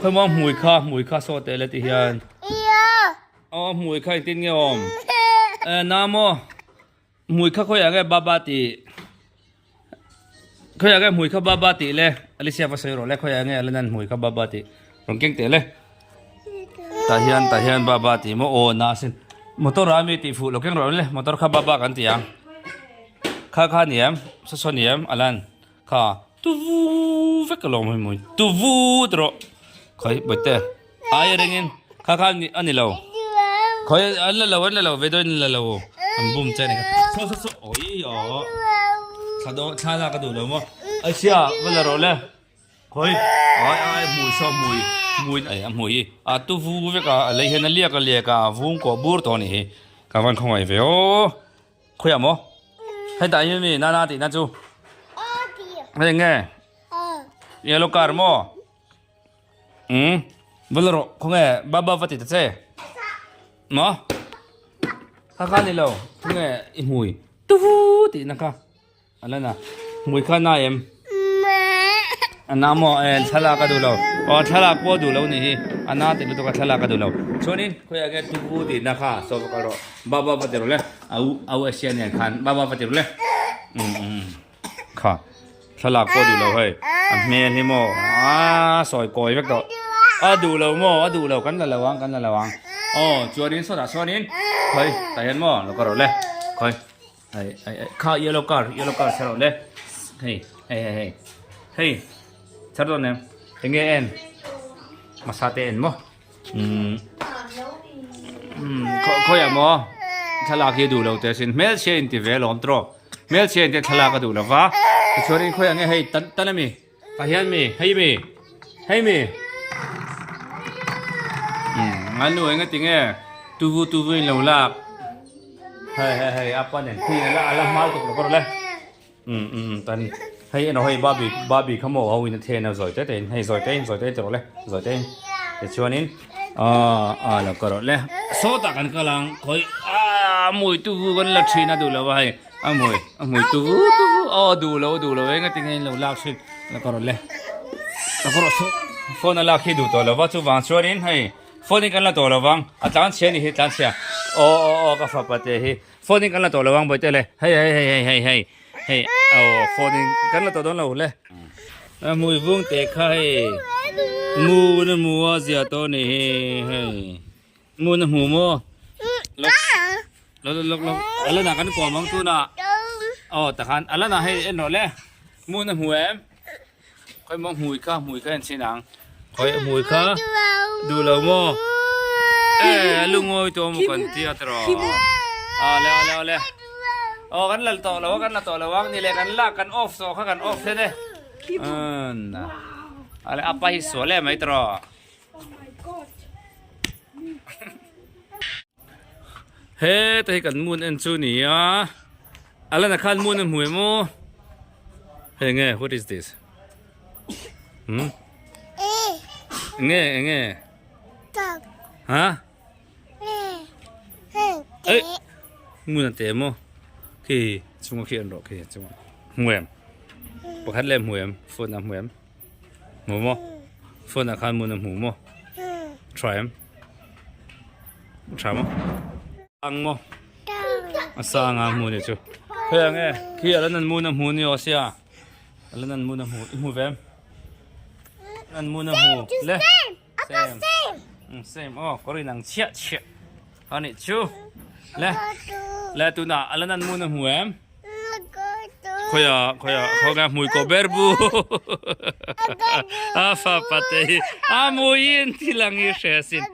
Khawi maw hmui kha hmui kha saw teh le ti hian. Aw hmui kha engtin nge awm? Eh na maw hmui kha khawiah nge baba tih khawiah nge hmui kha baba tih le Alicia va sawi rawh le khawiah nge Alana hmui kha baba tih rawn keng teh le. Tah hian tah hian baba tih maw aw na sin motor ah mi tih fuh lo keng rawh le motor kha baba kan ti ang kha kha ni em saw saw ni em Alan. Kha tuvu vek alawm hei mawi tuvu ti rawh khawi bawihte ai ringin kha kha a ni lo khawi an la lo an la lo ve dawn an la lo an bum che a ni kha saw saw saw awi aw thla dawn thla lak a duh lo maw ai sia va la rawh le khawi ai ai hmui saw hmui hmui ai a hmui hi a tuvu vek a a lei hian a liak a liak a a vung kawh bur tawh a nih hi ka van khawngaih ve aw. Khawiah maw? Hetah hian mi nana tihna chu hei nge yellow car maw? Umm va la rawh khawnge baba va ti ta che maw? Kha kha ni lo khawnge i hmui tuvu tihna kha a la na hmui kha na em? A na maw e thlalak a duh lo aw thlalak pawh a duh lo nih hi a na ti lutuk a thlalak a duh lo chuanin khawiah nge tuvu tihna kha saw va kal rawh baba va ti rawh le a u a u Asia nen khan baba va ti rawh le um um kha thlalak pawh a duh lo hei a hmel hi maw a sawi kawi vek tawh a duh lo maw a duh lo kan la lo ang kan la lo ang aw chuanin sawtah sawn khawi tah hian maw lo ka rawh le khawi. Ai ai ai kha yellow car yellow car chhar rawh le hei hei hei hei hei chhar dawn em enge en masa te en maw umm umm khawiah maw thlalak hi duh lo teh sin hmelchhia in ti ve alawm tawh hmelchhia in te thlalak a duh lo va tichuanin khawiah nge hei tan tan ami tah hian mi hei mi hei mi umm a nu eng ati nge tuvu tuvu in lo lak hei hei hei apa nen khi ala ala hma lutuk lo kawr le umm umm tan hei eno hei babi babi kha maw ho in a then a zawi te te in hei zawi te in zawi te in ti rawh le zawi te in tichuanin ah ah lo ka rawh le sawtah kan kal ang khawi ah mui tuvu kan la thin a duh lo a hei. A hmui a hmui tu vu tu vu aw duh lo duh lo eng atinge in lo lak thin la ka rawn le ka rawh chu phone a lak hi duh tawh lo va chuvang chuanin hei phone in kan la tawh lo vang a tlan chhia ni hi tlan chhia aw aw aw ka fapa te hi phone in kan la tawh lo vang bawihte le hei hei hei hei hei hei hei aw phone in kan la tawh dawn lo le a hmui vung te kha hei mu na mu a zia tawh ni hi hei Mu na hmu maw? Lok lok lok lok Alana kan kawm ang tuna. Aw takhan Alana hei en rawh le. Mu na hmu em? Khawi maw hmui kha hmui kha en chin ang. Khawi hmui kha duh lo maw? Eh lungawi tawh maw kan tia tawh. Awle awle awle. Aw kan lal tawh lo a kan la tawh lo ang ni le kan lak kan off tawh kha kan off hlen e. Ale apa hi sual em mai tawh. He te hi kan mun en chu ni a Alana khan mun a hmu em aw hei nge what is this hmm nge enge ha ei mun a te maw khi chunga khi an rawh khi chunga hmu em pakhat leh hmu em phone a hmu em. Hmu maw? Phone ah khan mun a hmu maw? Tha em? Tha maw? Ang maw? A sang a hmu ni chu. Hei ang e, khi ala nan mun a hmu ni aw sia. Ala nan mun a hmu, i hmu ve em? Nan mun a hmu. Le. Same. Same. Same. Oh, kawr in ang chiah chiah. Ani chu. Le. Le tuna ala nan mun a hmu em? Khoya khoya khoga mui ko ber bu a fa pate hi a muin thilang hi hre sin.